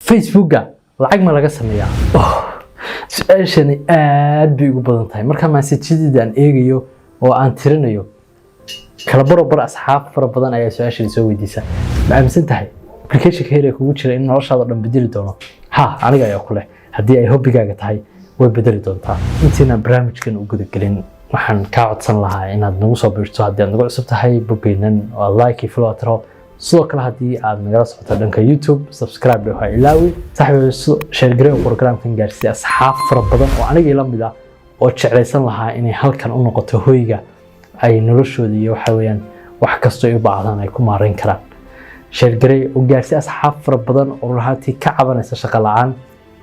Facebooka lacag ma laga sameeyaa? Oh, su-aashani aad bay ugu badan tahay. Marka message-yadii aan eegayo oo aan tirinayo kala barobar, asxaab fara badan ayaa su-aashani soo weydiisa. Ma aaminsan tahay applicationka here kugu jira in noloshaada dhan bedeli doono? Ha, aniga ayaa ku leh, haddii ay hobbigaaga tahay way bedeli doontaa. Intiinaan barnaamijkan u gudagelin, waxaan kaa codsan lahaa inaad nagu soo biirto haddii aad nagu cusub tahay boggeynan oo like iyo follow tiro. Sidoo kale, haddii aad nagala socoto dhanka YouTube, subscribe dheh, ha ilaawi. Saaxiib, share garee oo programkan gaarsiiya asxaab fara badan oo aniga ila mid ah oo jeclaysan lahaa inay halkan u noqoto hoyga ay noloshooda iyo waxa weeyaan wax kastoo ay u baahdaan ay ku maareyn karaan. Share garee oo gaarsiiya asxaab fara badan oo run ahaantii ka cabanaysa shaqo la'aan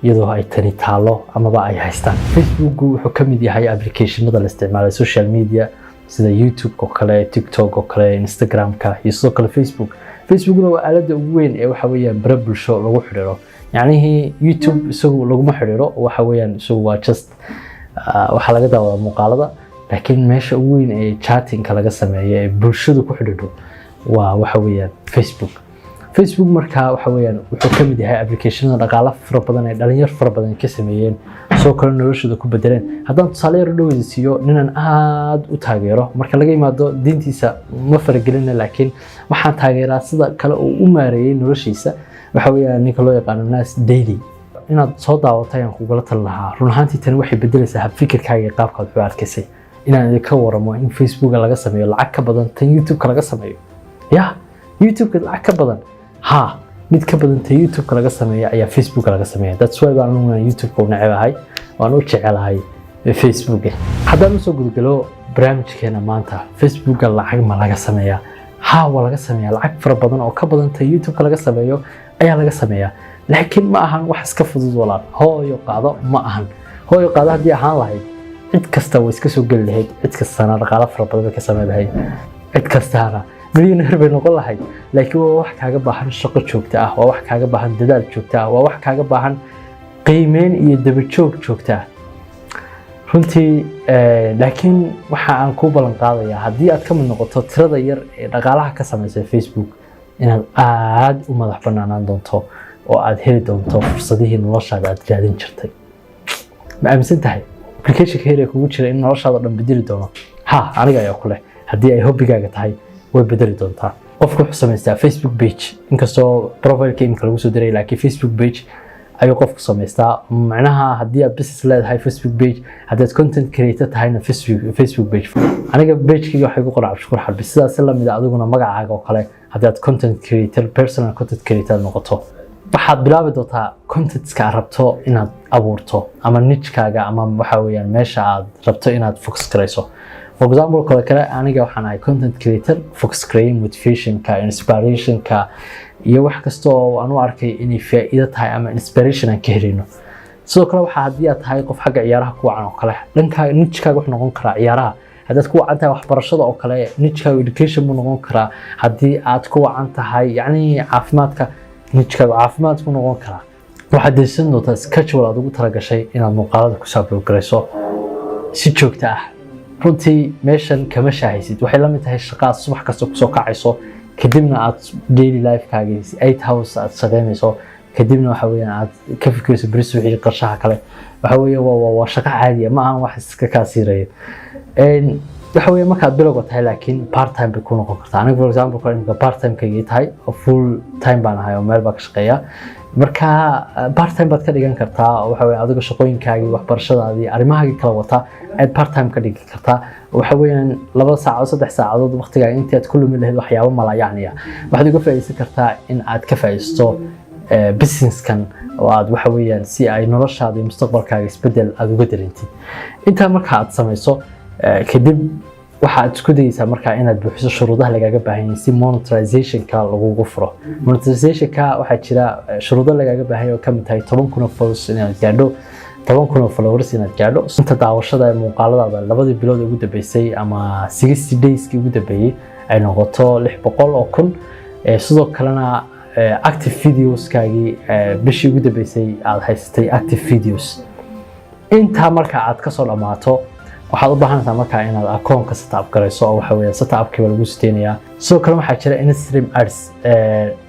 iyadoo ay tani taalo amaba ay haystaan. Facebooku wuxuu ka mid yahay applicationada la isticmaalay social media, sida YouTube oo kale, TikTok oo kale, Instagramka iyo sidoo kale Facebook. Facebookna waa aaladda ugu weyn ee waxa weeyaan bare bulsho lagu xidhiiro. Yacnihii YouTube isagu laguma xidhiiro, waxa weeyaan isagu waa just waxaa laga daawadaa muuqaalada, laakiin meesha ugu weyn ee chattingka laga sameeyo ee bulshadu ku xidhiidho waa waxa weeyaan Facebook. Facebook markaa waxa weeyaan wuxuu ka mid yahay applicationada dhaqaalo fara badan ee dhalinyar fara badan ka sameeyeen, sidoo kale noloshooda ku bedeleen. Haddaan tusaale yar dhoweyda siiyo, ninaan aad u taageero, marka laga yimaado diintiisa ma faragelina, laakiin waxaan taageeraa sida kale uu u maareeyey noloshiisa, waxa weeyaan ninka loo yaqaano Nas Daily. Inaad soo daawato ayaan kugula talin lahaa. Run ahaantii tani waxay bedelaysaa habfikirkaaga iyo qaabkaad wax u arkaysay. Inaan idinka waramo in Facebooka laga sameeyo lacag ka badan tan YouTube-ka laga sameeyo. Ya, YouTube-ka lacag ka badan? Ha, mid ka badan ta YouTube-ka laga sameeyo ayaa Facebooka laga sameeya. That's why baan aniguna YouTube-ka u necebahay, waan u jecelahay Facebooka. Haddaan usoo gudagalo barnaamijkeena maanta, Facebooka lacag ma laga sameeyaa? Ha, waa laga sameeyaa. Lacag fara badan oo ka badan ta YouTube-ka laga sameeyo ayaa laga sameeyaa, laakiin ma ahan wax iska fudud, walaal. Hooyo qaado ma ahan. Hooyo qaado haddii ahaan lahayd, cid kasta way iska soo geli lahayd, cid kastana dhaqaalo fara badan bay ka samayn lahayd, cid kastaana millionaire bay noqon lahayd. Laakiin waa wax kaaga baahan shaqo joogto ah, waa wax kaaga baahan dadaal joogto ah, waa wax kaaga baahan qiimeyn iyo dabajoog joogto ah runtii. Laakiin waxa aan kuu ballan qaadayaa, haddii aad ka mid noqoto tirada yar ee dhaqaalaha ka samaysa Facebook, inaad aad u madax banaanaan doonto oo aad heli doonto fursadihii noloshaada aad raadin jirtay. Ma aaminsan tahay applicationka here kugu jira in noloshaada dhan bedeli doono? Ha, aniga ayaa ku leh, haddii ay hobbigaaga tahay way bedeli doontaa. Qofku wuxuu samaystaa Facebook page, inkastoo profileka imika lagu soo diray, laakiin Facebook page ayuu qofku samaystaa. Macnaha, haddii aad business leedahay, Facebook page; haddii aad content creator tahayna, Facebook page. Aniga pagekayga waxay ku qoran Cabdishakuur Xarbi. Sidaas lamid a adiguna magacaaga oo kale, haddii aad content creator, personal content creator noqoto, waxaad bilaabi doontaa contentska aad rabto inaad abuurto ama nichekaaga ama waxa weeyaan meesha aad rabto inaad focus garayso. For example kale, aniga waxaan ahay content creator focus gareeyay motivationka, inspirationka iyo wax kasta oo aan u arkay inay faa'iido tahay ama inspiration aan ka helayno. Sidoo kale waxaa haddii aad tahay qof xagga ciyaaraha ku wacan oo kale, dhankaaga nichekaaga wuxuu noqon karaa ciyaaraha. Haddaad ku wacan tahay waxbarashada oo kale, nichekaaga education buu noqon karaa. Haddii aad ku wacan tahay yacni caafimaadka, nichekaaga caafimaad ku noqon karaa. Waxaad dejsan doontaa schedule aad ugu talagashay inaad muuqaalada ku soo garayso si joogto ah. Runtii meeshan kama shaahaysid. Waxay la mid tahay shaqaad subax kasta kusoo kacayso, kadibna aad daily lifekaaga 8 hours aad shaqaynayso, kadibna waxa weeyaan aad ka fikirayso beri subaxii qarshaha kale. Waxa weeye waa shaqo caadiya, ma ahan wax iska kaa siiraya. Waxa weeye markaad bilowga tahay, laakiin part time bay ku noqon kartaa. Aniga, for example, kale imika part time kaygii tahay oo full time baan ahay oo meel baa ka shaqeeya. Marka part time baad ka dhigan kartaa oo waxa weeye adigo shaqooyinkaagii, waxbarashadaadii, arrimahaagii kala wata aad part time ka dhigi kartaa. Waxa weeyaan 2 saacadood, 3 saacadood waqtigaaga intii aad ku lumi lahayd waxyaabo malayacniya, waxaad uga faa'iideysan kartaa in aad ka faa'iideysto businesskan oo aad waxa weeyaan si ay noloshaada iyo mustaqbalkaaga isbedel aad uga dareentid. Intaa marka aad samayso kadib, waxaad isku dayeysaa markaa inaad buuxiso shuruudaha lagaaga baahan yahay si monetizationka lagugu furo. Monetizationka waxaa jira shuruudo lagaaga baahan yahay oo kamid tahay 10,000 oo followers inaad gaadho, 10,000 oo followers inaad gaadho, inta daawashada ee muuqaaladaada labadii bilood ugu dambeysay ama 60 dayskii ugu dambeeyey ay noqoto 600,000. Sidoo kalena active videoskaagii bishii ugu dambeysay aad haysatay active videos. Intaa marka aad kasoo dhammaato, Waxaad u baahanaysaa markaa inaad akoonka setup garayso, oo waxa weeye setupkiiba lagu siteynayaa. Sidoo kale waxaa jira instream ads.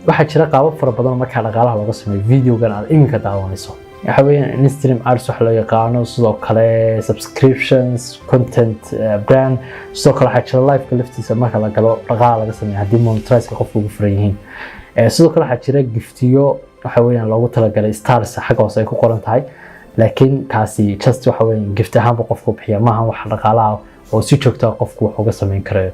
Waxaa jira qaabab fara badan oo markaa dhaqaalaha looga sameeyo videogan aad iminka daawanayso. Waxa weeyaan instream ads waxa loo yaqaano, sidoo kale subscriptions, content, brand. Sidoo kale waxaa jira liveka laftiisa marka la galo dhaqaala laga sameeyo haddii monetize-ka qofka ugu furan yihiin. Sidoo kale waxaa jira giftiyo, waxa weeyaan loogu talagalay stars xagga hoose ay ku qoran tahay, laakiin kaasi just waxa weeyaan gift ahaanba qofku bixiya, maaha wax dhaqaalaha oo si joogta ah qofku wax uga sameyn karayo.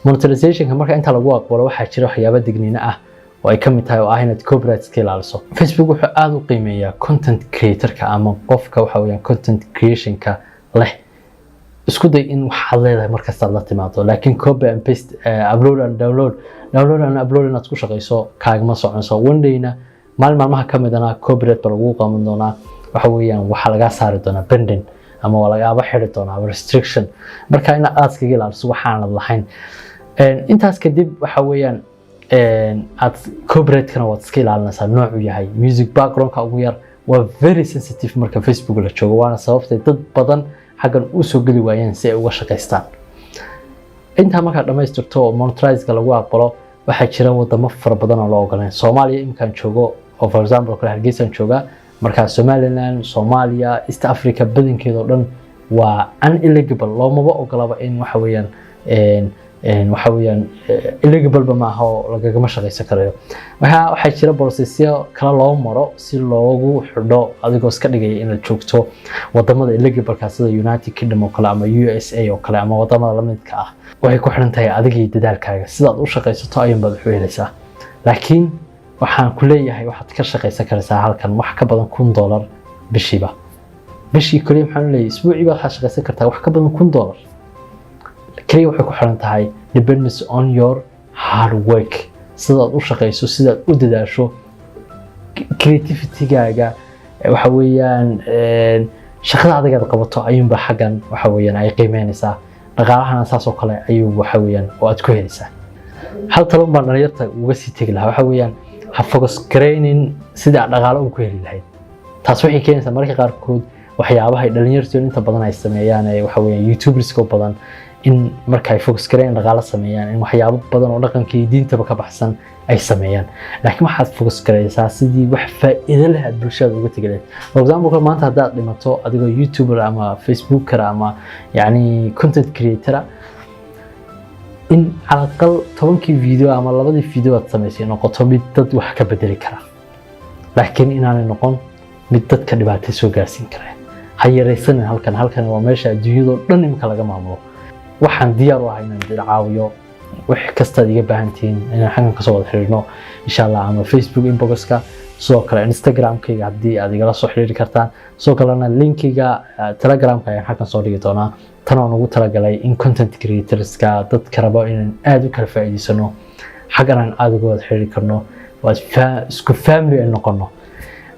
Monetizationka marka inta lagu aqbalo, waxaa jira waxyaabo digniino ah oo ay ka mid tahay oo ah inaad copyright iska ilaaliso. Facebook wuxuu aada u qiimeeyaa content creatorka ama qofka waxa weeyaan content creationka leh. Isku day in waxaad leedahay markastaad la timaado, laakiin copy and paste, upload and download, download and upload inaad ku shaqayso kaagama soconayso. One dayna, maalin maalmaha ka midana, copyright ba lagu qaban doonaa. Waxa weeyaan waxaa lagaa saari doonaa pending ama waa lagaaba xiri doonaa ama restriction. Marka inaad aad iskaga ilaaliso waxaanad lahayn. Intaas kadib waxa weeyaan aad copyright-kana waad iska ilaalinaysaa noocuu yahay. Music background-ka ugu yar waa very sensitive marka Facebook la joogo, waana sababtay dad badan xaggan u soo geli waayeen si ay uga shaqaystaan. Intaa markaad dhammaystirto oo monetize-ka lagu aqbalo, waxaa jira wadamo fara badan oo loo ogoleen. Soomaaliya iminkaan joogo oo for example kale Hargeysaan joogaa, markaa Somaliland, Soomaaliya, East Africa badankeeda oo dhan waa uneligible, loomaba ogolaba in waxa weeyaan waxa weeyaan eligible-ba maaha oo lagagama shaqaysan karayo. Marka waxaa jira processyo kale loo maro si loogu xidho adigoo iska dhigaya inaad joogto wadamada eligible-ka, sida United Kingdom oo kale ama USA oo kale ama wadamada lamidka ah. Waxay ku xidhan tahay adiga iyo dadaalkaaga. Sidaad u shaqaysato ayuunbaad wax u helaysaa, laakiin waxaan ku leeyahay waxaad ka shaqaysan karaysaa halkan wax ka badan $1000 bishiiba. Bishii kaliya maxaan leeyahay, isbuuciiba waxaad shaqaysan kartaa wax ka badan $1000. Kaliya waxay ku xiran tahay depends on your hard work, sidaad u shaqayso, sidaad u dadaasho, creativity-gaaga, waxa weeyaan shaqada adigaad qabato ayuunba xaggan waxa weeyaan ay qiimeynaysaa. Dhaqaalahana saas oo kale ayuu waxa weeyaan oo aad ku helaysaa. Hal talon baan dhalinyarta uga sii tegi lahaa, waxa weeyaan ha focus garaynin sidii aad dhaqaalo un ku heli lahayd. Taas waxay keenaysaa mararka qaarkood waxyaabaha ay dhalinyartu inta badan ay sameeyaan ee waxa weeyaan youtuberska u badan, in marka ay focus gareyn dhaqaalo sameeyaan, in waxyaabo badan oo dhaqanka iyo diintaba ka baxsan ay sameeyaan. Laakiin waxaad focus garaysaa sidii wax faa'iido leh aad bulshada uga tegi lahayd. For example, maanta haddaad dhimato adigoo youtuber ama facebooker ama yacni content creator, in calaqal 10kii video ama labadii video aad samaysay noqoto mid dad wax ka bedeli kara, laakiin inaanay noqon mid dadka dhibaato soo gaarsiin kara. Ha yaraysanin halkan. Halkan waa meesha adduunyadoo dhan imika laga maamulo. Waxaan diyaar u ahay inaan idin caawiyo wax kastaad iga baahan tihiin, inaan xaggan kasoo wada xiriirno insha Allah, ama Facebook inboxka, sidoo kale Instagramkayga haddii aad igala soo xiriiri kartaan. Sidoo kalena linkiga Telegramka ayaan xaggan soo dhigi doonaa. Tan oo ugu talagalay in content creatorska, dadka rabo inaan aada u kala faa'iidaysano, xaggan aan aada uga wada xiriiri karno oo isku family ay noqono.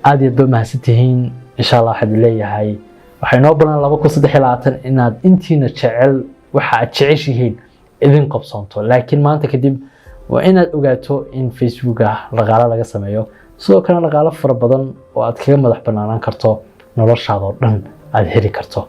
Aad iyo aad ba mahadsantihiin. Insha Allah waxaad leeyahay waxay noo balan 2023 inaad intiina jecel waxa aad jeceshihiin idin qabsoonto. Laakiin maanta kadib waa inaad ogaato in Facebooka dhaqaalo laga sameeyo, sidoo kale dhaqaalo fara badan oo aad kaga madax banaanaan karto noloshaadoo dhan aad heli karto.